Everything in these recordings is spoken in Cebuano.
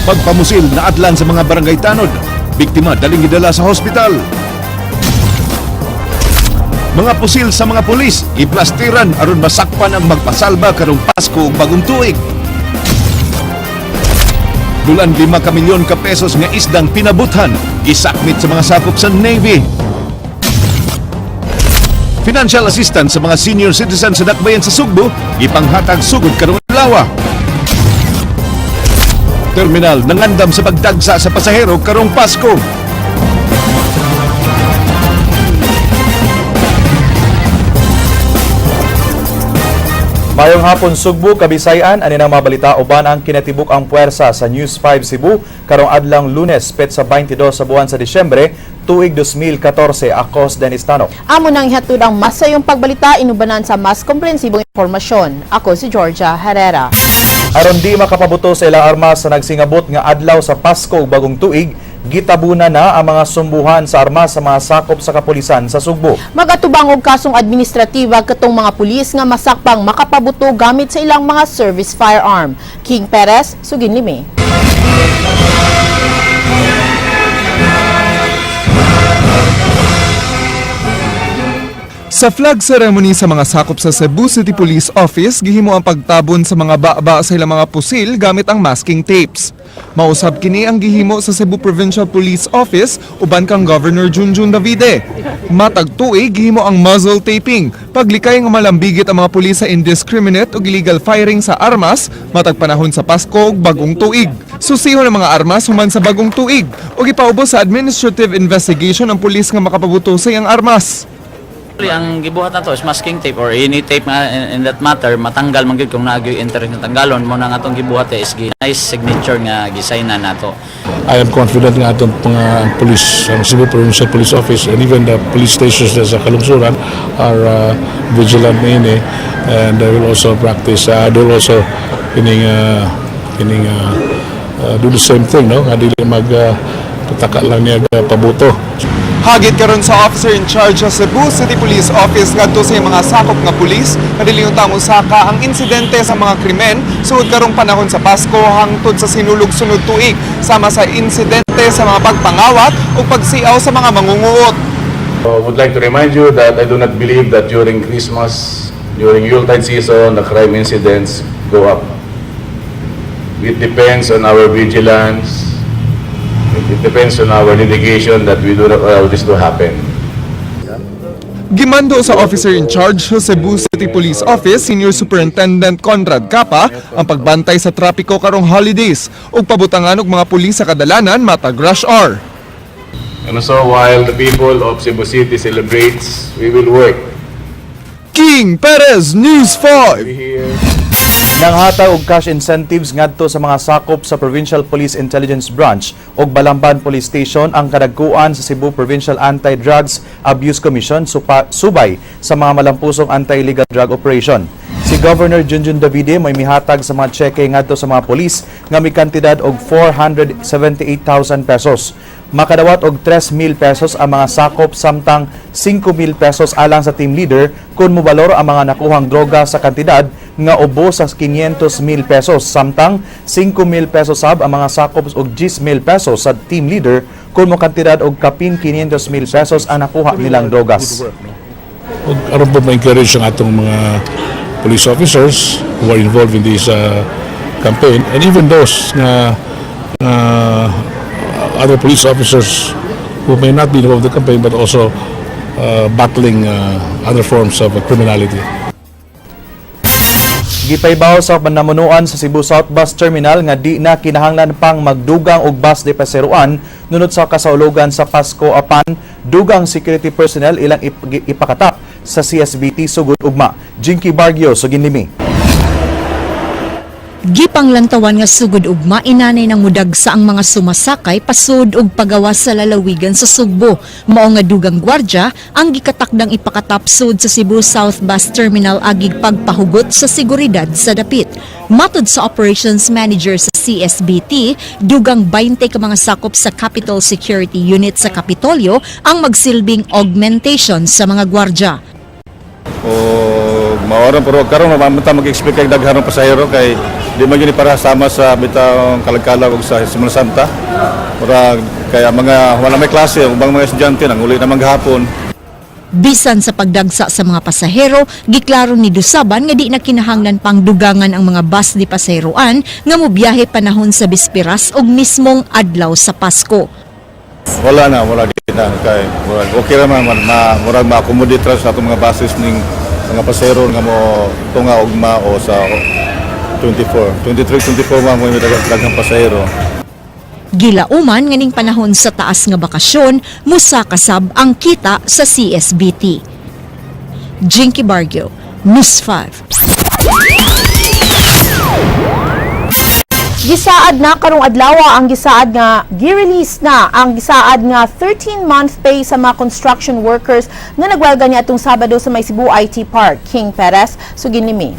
Pagpamusil naadlan sa mga barangay tanod. Biktima daling gidala sa hospital. Mga pusil sa mga pulis giplastiran aron masakpan ang magpasalba karong Pasko ug Bagong Tuig. Dulan 5 ka milyon ka pesos nga isdang pinabuthan gisakmit sa mga sakop sa Navy. Financial assistance sa mga senior citizens sa Dakbayan sa Sugbo gipanghatag sugod karong adlaw. Terminal nangandam sa pagdagsa sa pasahero karong Pasko. Mayong hapon, Sugbo, Kabisayan, ani nang mabalita uban ang kinatibuk ang puwersa sa News 5 Cebu karong adlang Lunes, petsa 22 sa buwan sa Disyembre, tuig 2014. Ako si Dennis Tano. Amo nang ihatod ang masayong pagbalita inubanan sa mas komprehensibong impormasyon. Ako si Georgia Herrera. Aron di makapabuto sa ilang armas sa nagsingabot nga adlaw sa Pasko ug Bagong Tuig, gitabuna na ang mga sumbuhan sa armas sa mga sakop sa kapulisan sa Sugbo. Magatubang og kasong administratiba katong mga pulis nga masakpang makapabuto gamit sa ilang mga service firearm. King Perez, sugin limi. Sa flag ceremony sa mga sakop sa Cebu City Police Office, gihimo ang pagtabon sa mga baba sa ilang mga pusil gamit ang masking tapes. Mausab kini ang gihimo sa Cebu Provincial Police Office uban kang Governor Junjun Davide. Matag tuig gihimo ang muzzle taping, paglikay nga malambigit ang mga pulis sa indiscriminate ug illegal firing sa armas matag panahon sa Pasko ug Bagong Tuig. Susihon ang mga armas human sa Bagong Tuig ug ipaubos sa administrative investigation ang pulis nga makapabuto sa iyang armas. Actually, ang gibuhat nato is masking tape or any tape nga in that matter, matanggal man gyud kung naa gyud interest nga tanggalon mo na nga atong gibuhat is gi nice signature nga gisign na nato. I am confident nga atong mga police, ang Cebu Provincial Police Office and even the police stations sa Kalungsuran are vigilant niini and they will also practice, they will also kining do the same thing, no, nga dili mag pataka lang niya pabuto. Hagit karon sa officer in charge sa Cebu City Police Office ngadto sa mga sakop nga pulis nga dili unta mosaka ang insidente sa mga krimen sugod karong panahon sa Pasko hangtod sa Sinulog sunod tuig, sama sa insidente sa mga pagpangawat ug pagsiaw sa mga mangunguot. I would like to remind you that I do not believe that during Christmas, during Yuletide season, the crime incidents go up. It depends on our vigilance. It depends on our dedication that we do not allow this to happen. Gimando sa officer in charge sa Cebu City Police Office, Senior Superintendent Conrad Capa, ang pagbantay sa trapiko karong holidays ug pabutangan og mga pulis sa kadalanan matag rush hour. And so while the people of Cebu City celebrates, we will work. King Perez, News 5. We here. Nanghatag og cash incentives ngadto sa mga sakop sa Provincial Police Intelligence Branch ug Balamban Police Station ang kadagkuan sa Cebu Provincial Anti-Drugs Abuse Commission subay sa mga malampusong anti-illegal drug operation. Si Governor Junjun Davide may mihatag sa mga tseke ngadto sa mga pulis nga may kantidad og 478,000 pesos. Makadawat og 3,000 pesos ang mga sakop samtang 5,000 pesos alang sa team leader kung mobalor ang mga nakuhang droga sa kantidad nga ubo sa 500,000 pesos, samtang 5,000 pesos sab ang mga sakop og 10,000 pesos sa team leader kung mokantidad og kapin 500,000 pesos ang nakuha nilang drogas. Ug aron po ma-encourage ang atong mga police officers who are involved in this campaign and even those nga other police officers who may not be involved in the campaign but also battling other forms of criminality. Gipaybaw sa panamunuan sa Cebu South Bus Terminal nga di na kinahanglan pang magdugang og bus de paseroan nunot sa kasaulogan sa Pasko, apan dugang security personnel ilang ipakatap sa CSBT sugod ugma. Jinky Bargio, sugin limi. Gipanglantawan nga sugod ugma inanay ng mudagsa ang mga sumasakay pasud og pagawas sa lalawigan sa Sugbo. Mao nga dugang gwardya ang gikatakdang ipakatap sud sa Cebu South Bus Terminal agig pagpahugot sa seguridad sa dapit. Matod sa Operations Manager sa CSBT, dugang 20 ka mga sakop sa Capitol Security Unit sa Kapitolyo ang magsilbing augmentation sa mga gwardya. O Ug mao ra, pero karon mamata mag-expect kay daghan ng pasahero kay di man gyud ni para sama sa bitawng kalagkalag ug sa Semana Santa. Murag kaya mga wala may klase, ubang mga estudyante nang uli na maghapon. Bisan sa pagdagsa sa mga pasahero, giklaro ni Dusaban nga di na kinahanglan pang dugangan ang mga bus di pasaheroan nga mobiyahe panahon sa bispiras ug mismong adlaw sa Pasko. Wala na, wala gid na kay murag okay ra man, murag ma-accommodate ra sa atong mga buses ning mga pasahero nga mo tunga ugma o sa 24, 23, 24 man mo daghang pasahero. Gilauman nga ning panahon sa taas nga bakasyon, musaka sab ang kita sa CSBT. Jinky Bargio, News 5. Gisaad na karong adlaw ang gisaad nga gi-release na ang gisaad nga 13-month pay sa mga construction workers nga nagwelga niya atong Sabado sa may Cebu IT Park. King Perez, sugin limi.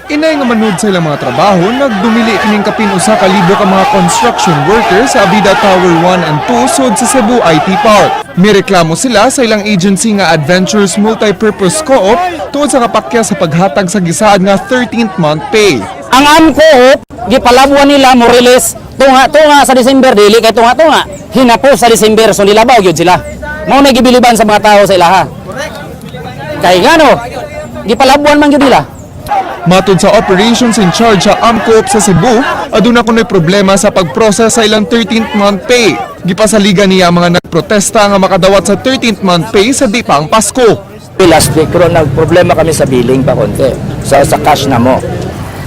Inay nga manud sa ilang mga trabaho, nagdumili kining kapin 1,000 ka mga construction workers sa Avida Tower 1 and 2 sud sa Cebu IT Park. Mireklamo sila sa ilang agency nga Adventures Multipurpose Co-op tungod sa kapakya sa paghatag sa gisaad nga 13th month pay. Ang AMCO gipalabuan nila mo release tunga-tunga sa December, dili kay tunga-tunga. Hinapo sa December, so nilabaw gyud sila. Mao na gibiliban sa mga tao sa ilaha. Kay ngano, gipalabuan man gyud nila. Matod sa operations in charge sa AMCOOP sa Cebu, aduna kuno'y problema sa pag-process sa ilang 13th month pay. Gipasaligan niya ang mga nagprotesta nga makadawat sa 13th month pay sa di pa ang Pasko. Last week, ron nagproblema kami sa billing pa konti, sa cash na mo.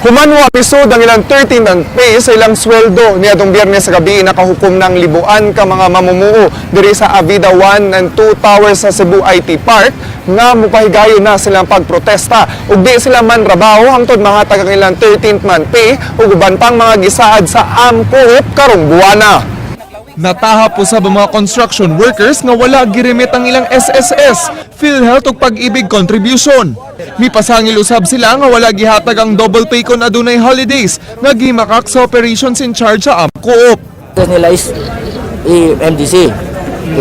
Human wa episode ang ilang 13th month pay sa ilang sweldo niadtong Biyernes sa gabi, nakahukom ng libuan ka mga mamumuo diri sa Avida 1 and 2 Towers sa Cebu IT Park nga mupahigayon na silang pagprotesta ug di sila manrabaho hangtod mahatag ang ilang 13th month pay ug uban pang mga gisaad sa AMCOOP karong buwana. Natahap usab ang mga construction workers nga wala giremit ang ilang SSS, PhilHealth ug Pag-ibig contribution. Mipasangil usab sila nga wala gihatag ang double pay kon adunay holidays nga gimakak sa operations in charge sa AMCOOP. Tapos nila is MDC.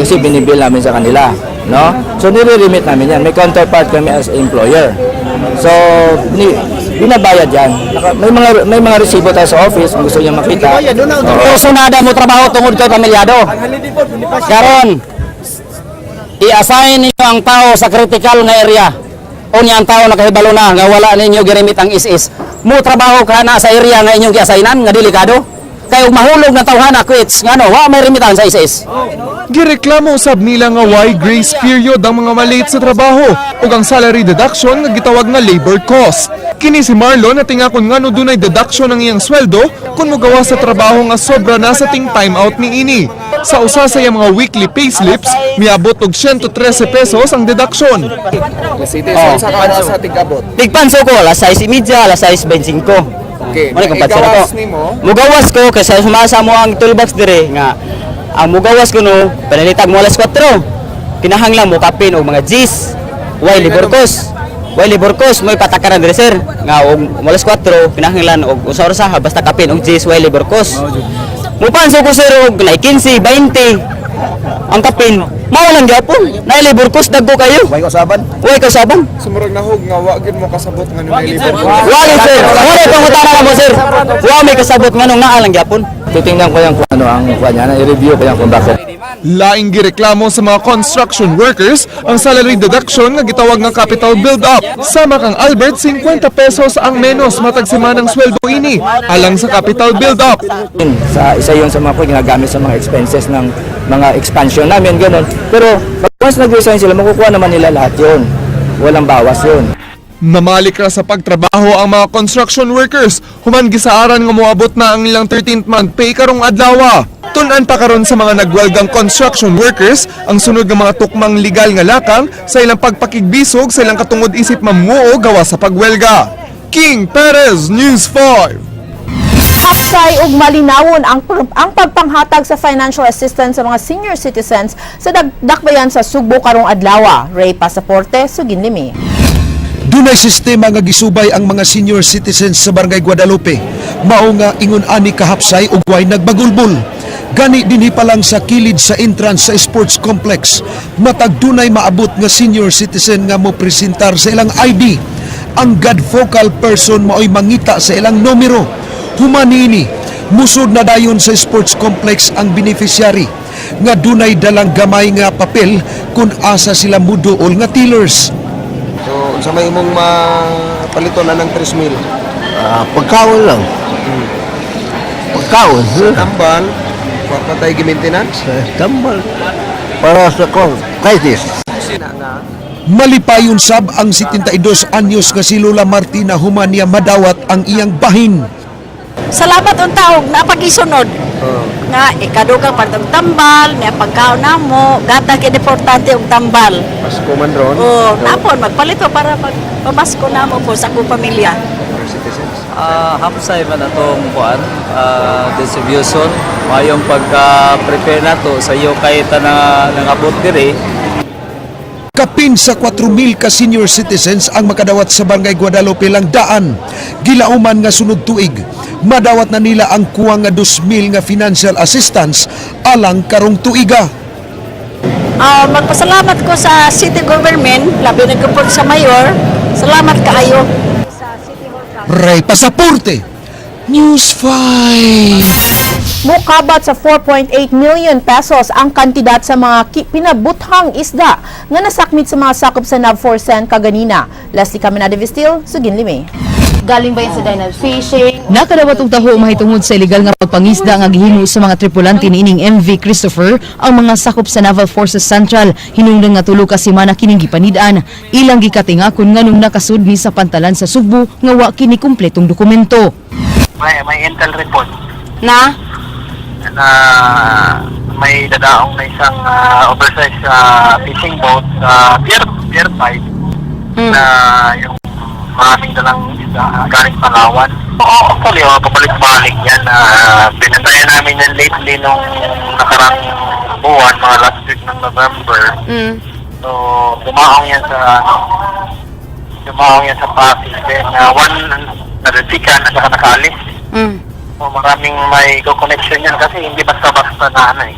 Kasi binibill namin sa kanila. No? So nire-remit namin yan. May counterpart kami as employer. So binabayad yan. May mga resibo tayo sa office kung gusto niya makita. Oo. Kursunada mo trabaho tungod kay pamilyado. Karon, i-assign ninyo ang tao sa critical nga area. Unya ang tao nakahibalo na nga wala ninyo giremit ang SS. Mo trabaho ka na sa area nga inyong gi-assignan nga delikado. Kay ug mahulog na tawhana quits ngano wa may remitan sa SS. Gireklamo usab nila nga why grace period ang mga malate sa trabaho ug ang salary deduction nga gitawag nga labor cost. Kini si Marlon natinga kung ngano dunay deduction ang iyang sweldo kung mogawa sa trabaho nga sobra na sa ting time out niini. Sa usa sa iyang mga weekly payslips, miabot og 113 pesos ang deduction. Oh. Tigpanso ko, alas 6:30, alas 6:25. Okay. Muna kung ko. Mugawas ko kasi sumasa mo ang toolbox dire nga ang mugawas ko no, panalitag mo alas 4. Kinahanglan mo kapin og mga G's. Way liborkos. Way liborkos mo'y patakaran dire, sir. Nga og alas 4 kinahanglan og usa oras ha, basta kapin og G's, way liborkos. Mupanso ko, sir, og nay 15, 20 ang kapin. Mao lang gyapon. Nay liborkos dagko kayo. Way kausaban. Way kausaban. Sumurag nahog nga wa gyud mo kasabot nga nunay labor. Wala, sir. Wala pangutana na mo, sir. Wa may kasabot nganong naa lang gyapon. Titingnan ko yan kung ano ang kuan niya, i-review ko yan kung bakit. Laing gireklamo sa mga construction workers ang salary deduction nga gitawag nga capital build-up. Sama kang Albert, 50 pesos ang menos matag semanang sweldo ini alang sa capital build-up. Sa isa yon sa mga kuan ginagamit sa mga expenses ng mga expansion namin, ganun. Pero pag once nag-resign sila, makukuha naman nila lahat yon. Walang bawas yon. Namalik ra sa pagtrabaho ang mga construction workers human gisaaran nga moabot na ang ilang 13th month pay karong adlaw. Tun-an pa karon sa mga nagwelgang construction workers ang sunod nga mga tukmang legal nga lakang sa ilang pagpakigbisog sa ilang katungod isip mamuo gawas sa pagwelga. King Perez, News 5. Hapsay ug malinawon ang pagpanghatag sa financial assistance sa mga senior citizens sa dakbayan sa Sugbo karong adlaw. Ray Pasaporte, sugin limi. Dunay sistema nga gisubay ang mga senior citizens sa Barangay Guadalupe. Mao nga ingon ani kahapsay ug way nagbagulbol. Gani dinhi pa lang sa kilid sa entrance sa sports complex, matag dunay maabot nga senior citizen nga mo presentar sa ilang ID. Ang God focal person maoy mangita sa ilang numero. Human niini, musod na dayon sa sports complex ang beneficiary nga dunay dalang gamay nga papel kung asa sila muduol nga tillers. So, unsa may imong mapaliton na ng 3,000? Pagkaon lang. Pagkaon. Sa tambal, wa pa tayo gi-maintenance? Tambal. Para sa kong crisis. Malipayon sab ang 72 anyos nga si Lola Martina human niya madawat ang iyang bahin. Salamat unta og napagisunod. Nga ikadugang partong tambal, may pagkaon namo, gatag importante og tambal. Pasko man ron. Oh, napon magpalito para pag pamasko namo po sa akong pamilya. Citizens. Hapsay man atong kuan distribution, mayong pagka-prepare nato sa iyo kay ta nangabot diri. Kapin sa 4,000 ka senior citizens ang makadawat sa Barangay Guadalupe lang daan. Gilauman nga sunod tuig, madawat na nila ang kuwang nga 2,000 nga financial assistance alang karong tuiga. Magpasalamat ko sa city government, labi na gyud sa mayor. Salamat kaayo. Ray Pasaporte, News 5. Mukabat sa 4.8 million pesos ang kantidad sa mga pinabuthang isda nga nasakmit sa mga sakop sa NAV4 Sen kaganina. Leslie Caminada Vistil, Sugin Lime. Galing ba yan sa dynamite fishing? Nakadawat og taho mahitungod sa ilegal nga pagpangisda nga gihimo sa mga tripulante niining MV Christopher ang mga sakop sa Naval Forces Central hinungdan nga 3 ka semana kining gipanid-an. Ilang gikatingakon nganong nakasud ni sa pantalan sa Sugbo nga wa kini kumpletong dokumento. May intel report Na? Na may dadaong na isang oversized fishing boat sa Pier 5 na yung maraming dalang isda galing Palawan. Oo, actually, oh, pabalik-balik yan. Binantayan namin yan lately nung nakarang buwan, mga last week ng November. So, dumaong yan sa Pasig. Then, one, naresikan at saka nakaalis. So, maraming may connection yan kasi hindi basta-basta na ano eh.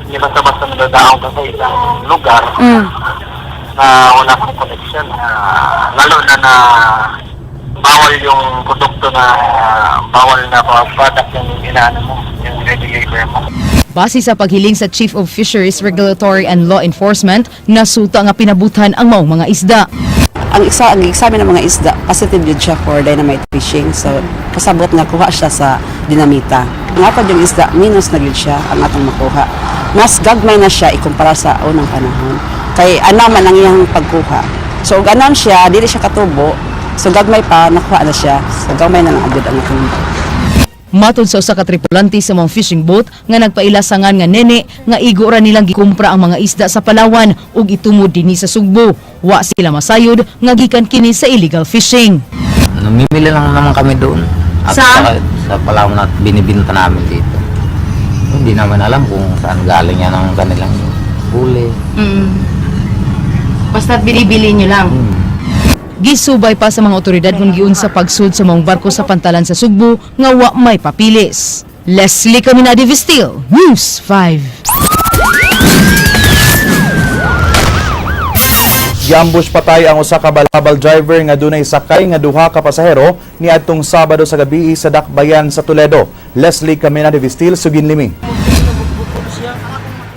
Hindi basta-basta nadadaong ka sa isang lugar na wala kang connection. Lalo na na bawal yung produkto na bawal na product yung inaano mo, yung deliver mo. Base sa paghiling sa Chief of Fisheries Regulatory and Law Enforcement, nasuta nga pinabutan ang maong mga isda. Ang examine ng mga isda, positive yun siya for dynamite fishing. So, kasabot nga kuha siya sa dinamita. Ang atong yung isda, minus na yun siya ang atong makuha. Mas gagmay na siya ikumpara sa unang panahon. Kay anam man ang iyang pagkuha. So, ug anam siya, dili siya katubo. So, gagmay pa, nakuha na siya. So, gagmay na lang agad ang atong. Matod sa usa ka tripulante sa mga fishing boat nga nagpailasangan nga nene nga igo ra nilang gikumpra ang mga isda sa Palawan ug itumod dinhi sa Sugbo. Wa sila masayod nga gikan kini sa illegal fishing. Namimili lang naman kami doon. At sa Palawan at binibinta namin dito. Hindi naman alam kung saan galing yan ang kanilang huli. Basta binibili nyo lang. Gisubay pa sa mga otoridad kung giunsa pagsud sa maong barko sa pantalan sa Sugbo nga wa may papilis. Leslie Caminade Vistil, News 5. Giambush patay ang usa ka balabal driver nga dunay sakay nga duha ka pasahero niadtong Sabado sa gabi sa Dakbayan sa Toledo. Leslie Caminade Vistil, Sugin Limi.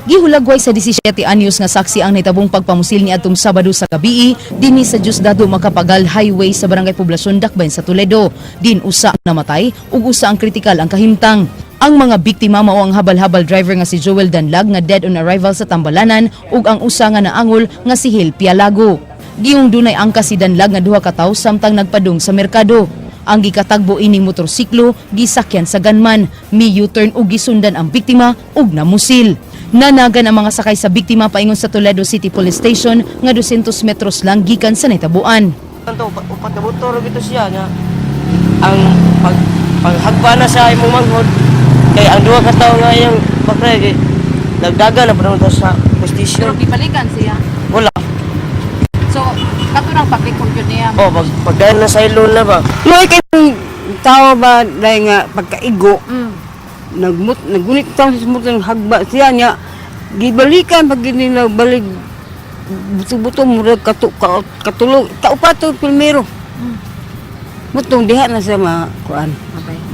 Gihulagway sa 17 anyos nga saksi ang nahitabong pagpamusil ni adtong Sabado sa gabii dinhi sa Diosdado Macapagal Highway sa Barangay Poblacion Dakbayan sa Toledo. Din usa ang namatay ug usa ang kritikal ang kahimtang. Ang mga biktima mao ang habal-habal driver nga si Joel Danlag nga dead on arrival sa Tambalanan ug ang usa nga naangol nga si Hil Pialago. Giyong dunay angka si Danlag nga duha ka tawo samtang nagpadung sa merkado. Ang gikatagbo ining motorsiklo gisakyan sa gunman, mi U-turn ug gisundan ang biktima ug namusil. Nanagan ang mga sakay sa biktima paingon sa Toledo City Police Station nga 200 metros lang gikan sa nahitabuan. Tanto upat ka motor gito siya nga ang paghagpa na sa imong manghod kay ang duha ka tawo nga iyang bakla kay nagdaga na pa sa station. Pero gibalikan siya. Wala. So, kato nang pag-record yun niya. Oh, pagdayon na sa ilon na ba. Mo kay tao ba dahil nga pagkaigo, Nagmut nagunit taon sa motor, hagba siya niya. Gibalikan pag nila balik buto-buto, murag katulog kaupat to primero. Mutong diha na siya ma kuan.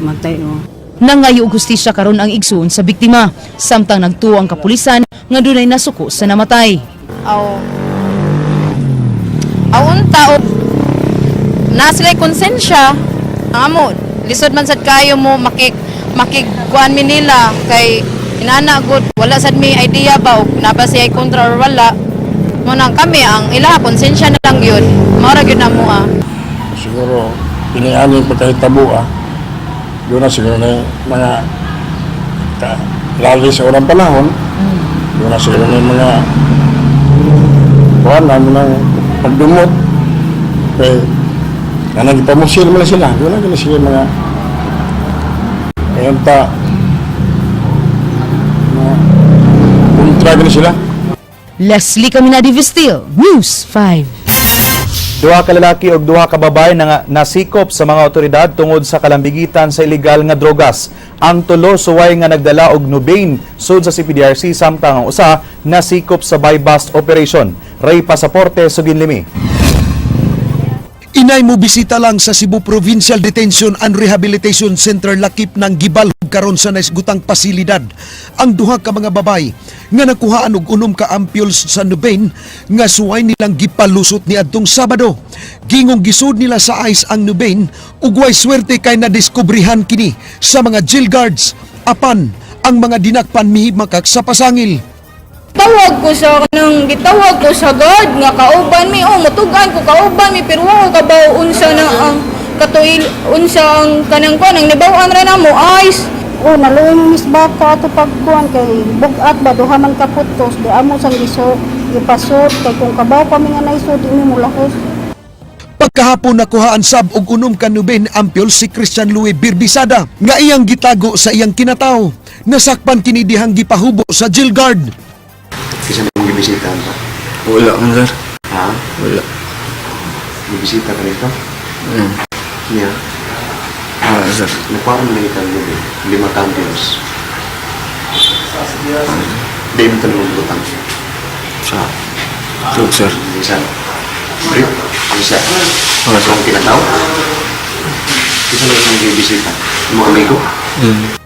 Matay oh. Nangayo og hustisya karon ang igsuon sa biktima, samtang nagtuo ang kapulisan nga dunay nasuko sa namatay. Aw. Aw unta o na sila konsensya. Amo, lisod man sad kayo mo makig makigkuan mi nila kay inana gud wala sad mi idea ba og naba siya kontra or wala. Mo nang kami ang ila konsensya na lang yun. Mao ra gyud na mo ah. Siguro, iniani pagkahitabo ah. Doon na siguro na yung mga lali sa unang panahon. Doon na siguro na yung mga kuhan na mga pagdumot. Kaya, nga nagpamusil mo na sila. Doon na gina sila mga ngayon ta mga kontra gina sila. Leslie Caminadi Vestil, News 5. Duha ka lalaki ug duha ka babae na nasikop sa mga otoridad tungod sa kalambigitan sa ilegal nga drogas. Ang tulo suway nga nagdala og Nubain sud sa CPDRC, samtang ang usa nasikop sa buy-bust operation. Ray Pasaporte, Suginlimi. Inay mo bisita lang sa Cebu Provincial Detention and Rehabilitation Center lakip ng gibalhog karon sa naisgutang pasilidad ang duha ka mga babay nga nakuhaan og 6 ka ampules sa Nubain nga suway nilang gipalusot ni adtong Sabado. Gingong gisud nila sa ice ang Nubain ug way swerte kay nadiskubrihan kini sa mga jail guards, apan ang mga dinakpan mihimakak sa pasangil. Tawag ko sa kanang gitawag ko sa God nga kauban mi, oh, mutugan ko kauban mi, pero wa ko kabaw unsa na ang katuil, unsa ang kanang kuan ang nibaw-an ra namo ice. Oh, naluoy mo Miss Baka ato pagkuan kay bugat ba, duha man ka putos di amo sang giso ipasod kay kung kabaw pa mi nga naisod di mi molahos. Pagkahapon nakuhaan sab og 6 ka Nubain ampule si Christian Louis Birbisada nga iyang gitago sa iyang kinatawo. Nasakpan kini dihang gipahubo sa jail guard. Kasi mong gibisita ba? Wala man, sir. Ha? Wala. Gibisita ka nito? Mm. Niya? Wala, sir. Nakuha mo na ikang gabi. 5 kampions. Di mo tanong butang. Sa tulog, sir. Isa. Brief. Isa. Wala, sir. Ang kinataw? Isa lang ang gibisita. Mga amigo? Mm.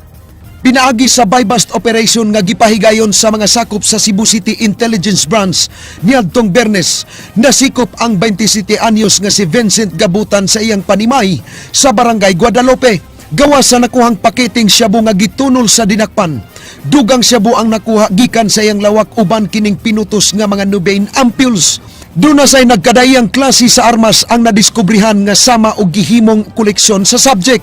Pinaagi sa buy-bust operation nga gipahigayon sa mga sakop sa Cebu City Intelligence Branch niadtong Bernes, nasikop ang 27 anyos nga si Vincent Gabutan sa iyang panimay sa Barangay Guadalupe. Gawa sa nakuhang paketing shabu nga gitunol sa dinakpan. Dugang shabu ang nakuha gikan sa iyang lawak uban kining pinutos nga mga Nubain ampules. Duna say nagkadaiyang klase sa armas ang nadiskubrihan nga sama og gihimong koleksyon sa subject.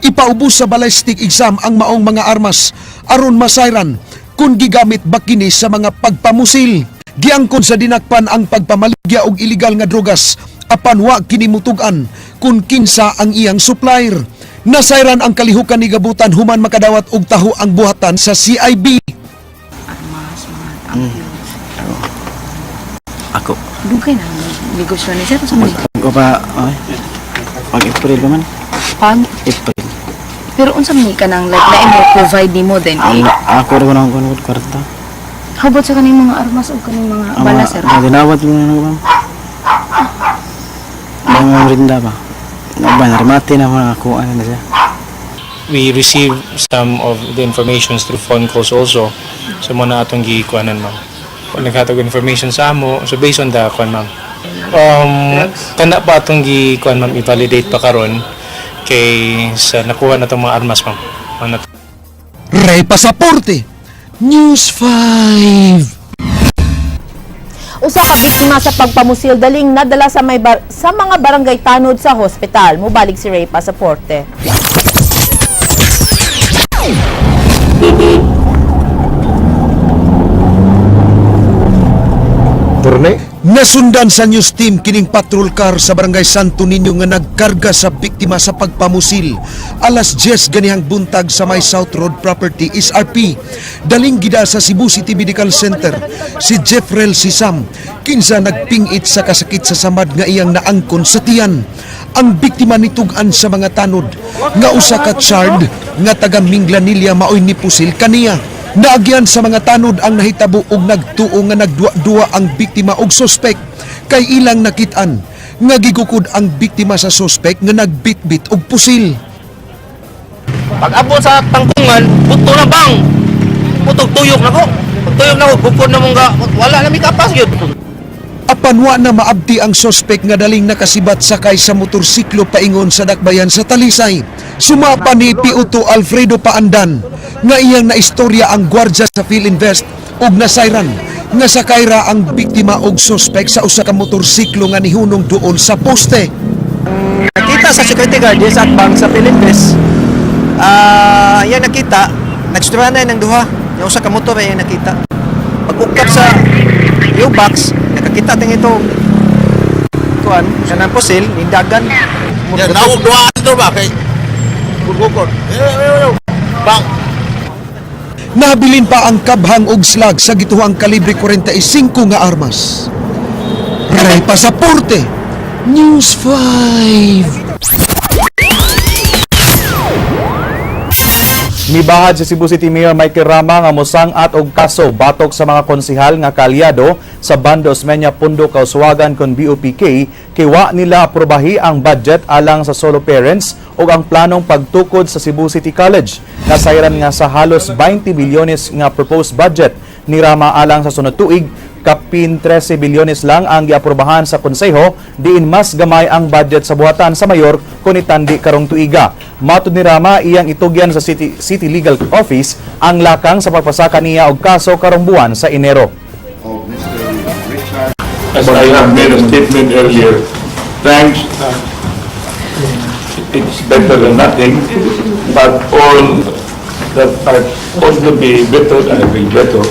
Ipaubos sa ballistic exam ang maong mga armas aron masayran kung gigamit ba kini sa mga pagpamusil. Giangkon sa dinakpan ang pagpamaligya og iligal nga drogas apan wa kini mutug-an kung kinsa ang iyang supplier. Nasayran ang kalihukan ni Gabutan human makadawat og taho ang buhatan sa CIB. Ako. Dugay na negosyo ni sir sa mga Ako pa, ay. Pag April pa man. Pag April. pero unsa man ka nang like na mo provide nimo then eh? Ang, ako rin ko nang kuno kwarta. How about sa kaning mga armas o kaning mga Ang bala, mga- sir? Mga ginawat mo na ma'am. Mga rinda ba? Ba, narimate na mga kuha na siya. We receive some of the informations through phone calls also. So mo na atong gikuanan, ma'am. Naghatag og information sa amo, so based on the kuan, ma'am. Kana pa atong gikuan, ma'am, i-validate pa karon kay sa nakuha na tong mga armas, ma'am. Ano Ray Pasaporte, News 5. Usa ka biktima sa pagpamusil daling nadala sa may sa mga barangay tanod sa hospital. Mubalik si Ray Pasaporte. Turne? Nasundan sa news team kining patrol car sa Barangay Santo Niño nga nagkarga sa biktima sa pagpamusil. Alas 10 ganihang buntag sa may South Road Property SRP. Daling gida sa Cebu City Medical Center si Jeffrel Sisam, kinsa nagpingit sa kasakit sa samad nga iyang naangkon sa tiyan. Ang biktima nitug-an sa mga tanod nga usa ka charred nga taga Minglanilla maoy nipusil kaniya. Naagyan sa mga tanod ang nahitabo og nagtuo nga nagduwa-duwa ang biktima og suspek kay ilang nakit-an nga gigukod ang biktima sa suspek nga nagbitbit og pusil. Pag abot sa tangkungan, buto na bang. Putog tuyok na ko. Pag tuyok na ko, bukod na mong ga, wala na mi kapas gyud. Apan wa na maabti ang sospek nga daling nakasibat sakay sa motorsiklo paingon sa dakbayan sa Talisay. Sumapa ni PO2 Alfredo Paandan nga iyang naistorya ang gwardya sa Philinvest ug nasayran nga sakay ra ang biktima og sospek sa usa ka motorsiklo nga nihunong duol sa poste. Nakita sa security guard din sa atbang sa Philippines. Yan nakita, nagstorya na ng duha. Yung usa ka motor ay nakita. Pag ukap sa U-box, nakakita ting ito kuan, kanang pusil, nindagan. Ya, nawog duha to ba kay gugukod. Bang. Nabilin pa ang kabhang og slag sa gituhang kalibre 45 nga armas. Ray Pasaporte, News 5. Mibahad si Cebu City Mayor Michael Rama nga mosang-at og kaso batok sa mga konsihal nga kaalyado sa Bando Osmeña Pundo Kauswagan kon BOPK kay wa nila aprobahi ang budget alang sa solo parents ug ang planong pagtukod sa Cebu City College. Nasayran nga sa halos 20 bilyones nga proposed budget ni Rama alang sa sunod tuig, kapin 13 bilyones lang ang giaprobahan sa konseho, diin mas gamay ang budget sa buhatan sa mayor kun itandi karong tuiga. Matud ni Rama, iyang itugyan sa City Legal Office ang lakang sa pagpasaka niya og kaso karong buwan sa Enero. As I have made a statement earlier, thanks, it's better than nothing, but all that are ought to be vetoed, I will veto.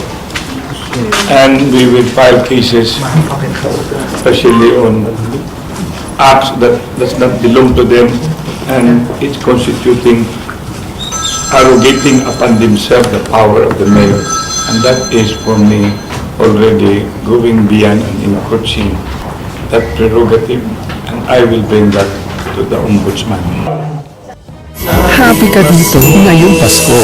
And we will file cases, especially on acts that does not belong to them and it's constituting, arrogating upon themselves the power of the mayor. And that is for me already going beyond and encroaching that prerogative, and I will bring that to the ombudsman. Happy ka dito ngayong Pasko.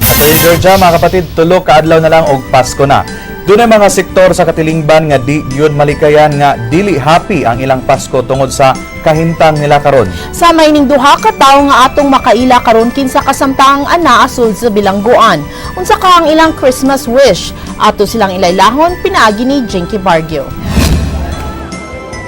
Attorney Georgia, mga kapatid, tulo ka adlaw na lang og Pasko na. Dunay mga sektor sa katilingban nga di gyud malikayan nga dili happy ang ilang Pasko tungod sa kahimtang nila karon. Sa maining duha ka tawo nga atong makaila karon kinsa kasamtang anaa sulod sa bilangguan. Unsa ka ang ilang Christmas wish? Ato silang ilaylahon pinaagi ni Jinky Bargio.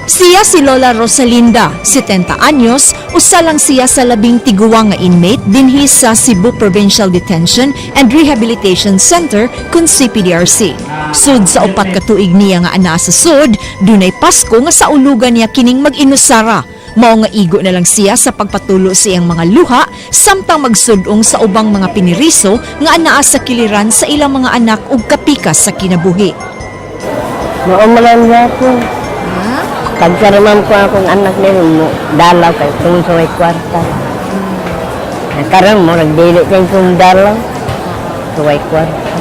Siya si Lola Rosalinda, 70 anyos, usa lang siya sa 11 nga inmate dinhi sa Cebu Provincial Detention and Rehabilitation Center kun CPDRC. Sud sa 4 ka tuig niya nga anaa sa sud, dunay Pasko nga saulugan niya kining mag-inusara. Mao nga igo na lang siya sa pagpatulo sa iyang mga luha samtang magsudong sa ubang mga piniriso nga anaa sa kiliran sa ilang mga anak ug kapikas sa kinabuhi. Maumalan niya ako. Pagkaroon ko akong anak niyo, mo dalaw kay tungod sa may kwarta. Karon mo, nagdili kay kong dalaw. Sa way kwarta.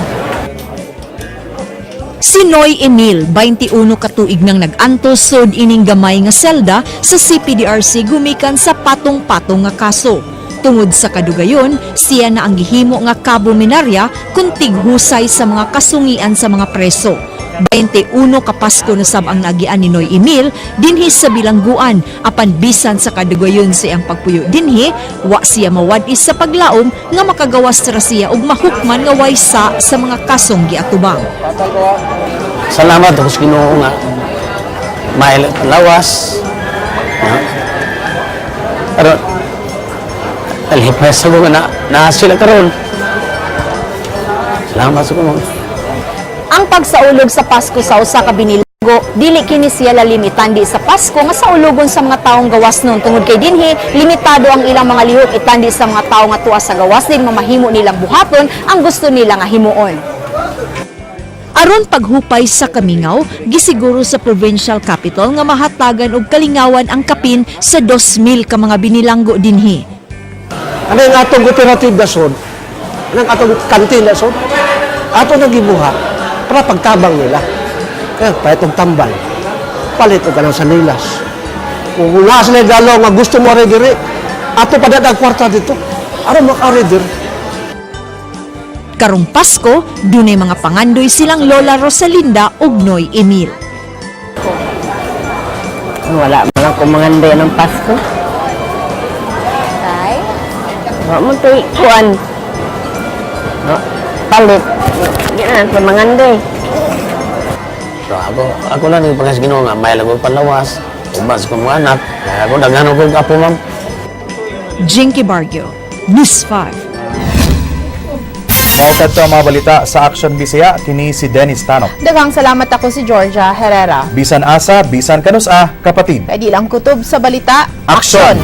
Si Noy Emil, 21 katuig nang nag-antos sud ining gamay nga selda sa CPDRC gumikan sa patong-patong nga kaso. Tungod sa kadugayon, siya na ang gihimo nga kabo minarya kung tighusay sa mga kasungian sa mga preso. 21 ka Pasko na sab ang naagian ni Noy Emil dinhi sa bilangguan, apan bisan sa kadugayon sa iyang pagpuyo dinhi, wa siya mawad-is sa paglaom nga makagawas ra siya og mahukman nga way sa mga kasong giatubang. Salamat ako sa Ginoo nga mail lawas. No? Pero alipay sa ko na na sila karon. Salamat sa Ginoo. Ang pagsaulog sa Pasko sa usa ka binilanggo, dili kini siya lalimitandi sa Pasko nga saulugon sa mga taong gawas nun, tungod kay dinhi limitado ang ilang mga lihok itandi sa mga tawo nga tuwa sa gawas din mamahimo nilang buhaton ang gusto nila nga himuon. Aron paghupay sa kamingaw, gisiguro sa provincial capital nga mahatagan og kalingawan ang kapin sa 2,000 ka mga binilanggo dinhi. Ano yung atong cooperative na sod? Ano ang atong kantin na sod? Ato nang gibuhat para pagtabang nila. Kaya paitong tambal. Palit og kanang sanilas. Kung naa sila dalaw nga gusto mo ari diri, ato pa ang kwarta dito. Aron makaari diri. Karong Pasko, dunay mga pangandoy silang Lola Rosalinda ug Noy Emil. Wala man lang ko mangandoy ng Pasko. Kay? Wa mo to'y kuan. No, palit. Di na lang ko mangandoy. So ako lang yung pagkas Ginoo nga may lago palawas, uban sa kong mga anak, kaya ako daghan og apo, ma'am. Jinky Barrio, News 5. Mao kadto ang mga balita sa Action Bisaya, kini si Dennis Tanok. Daghang salamat, ako si Georgia Herrera. Bisan asa, bisan kanus-a, kapatid. Kay di lang kutob sa balita. Action!